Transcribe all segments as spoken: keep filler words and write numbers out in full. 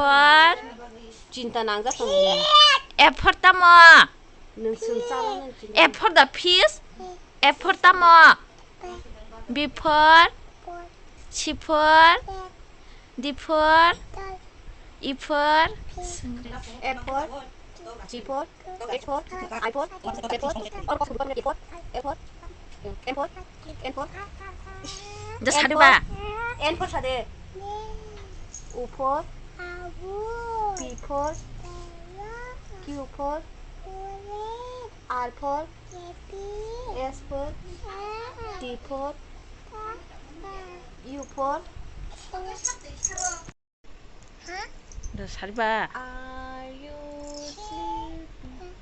For. Chinta nangjak tong. A for tamo? Nwng swng chala nang chinta. A for the fish. A for tamo? B for. C for. D for. E for. A for. G for. H for. I for. J for. Or ko sugwi tongmani A for. A for. M for. N for. Just sadi ba. N for sadi. U for. P for. Q for. R for. S for. T for. U for. Da sariba. Are you sleeping?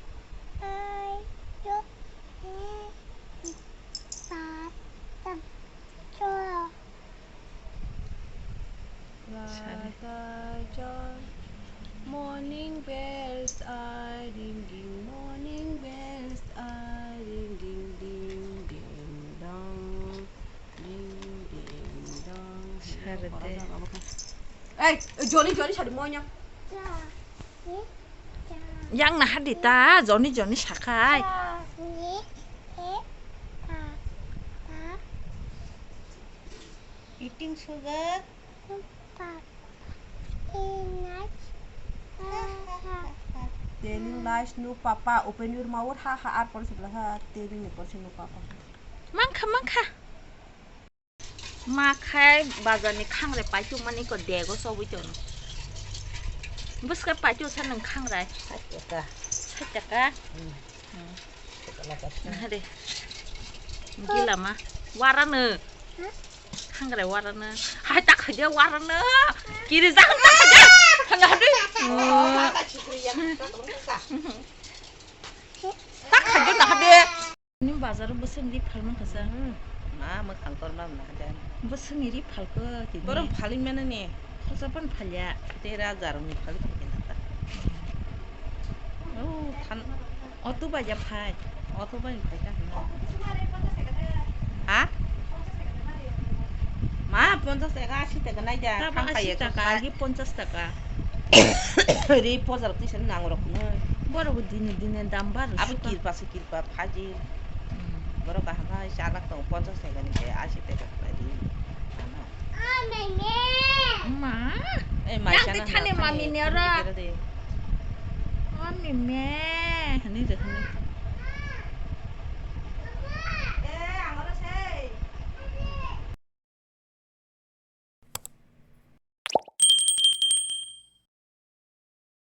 Are you sleeping? Papa, Joe. Sari. Morning bells are ringing, morning bells are ringing, ding ding dong, ding ding dong. Sari de. Ei, Joni, Joni, sari monya. Yang naha di ta, Joni, Joni sakai. Eating sugar. Telling lies, no papa, open your mouth, ha ha, ar porsi bla ha, telling ni porsi no papa. Mangkha, mangkha. Ma khai bazar ni khangrai paichuk mani ko dego sogwi tono. Bwswk paichuk sa nwng khangrai? Sait taka. Sait taka? Hmm. Hmm. Naha de. Gila ma. Warano. Khangrai warano. Hai tak khaja warano. Kiri jak tak khaja. Naha de. Tak khaja naha de. Ni bazar o bwswk ri phal mankha sa? Hmm. Ma mwkhang torma na de. Bwswk ni ri phalkha tini. Borok phalwi mano ni. Khosa pan phalya. Tera hajar ni phalwi phalkha na ta. Oh, than. Auto bai ya phai. Auto bai phai ka hwnwi. Ha? Ma, ponchas taka, ashi taka nai da. Tamo ashi taka, agi ponchas taka. Ri pojar tisa nang rok no. Borok dini dini dam bar. Abo kirpa se kirpa phaji. Hmm. Borok kaham hai chalak tong ponchas taka ni de ashi taka khlai di. Ma. Eh, mai yang sana thani na mami thani ni oro. Kira de. Mami me. Hani de hani.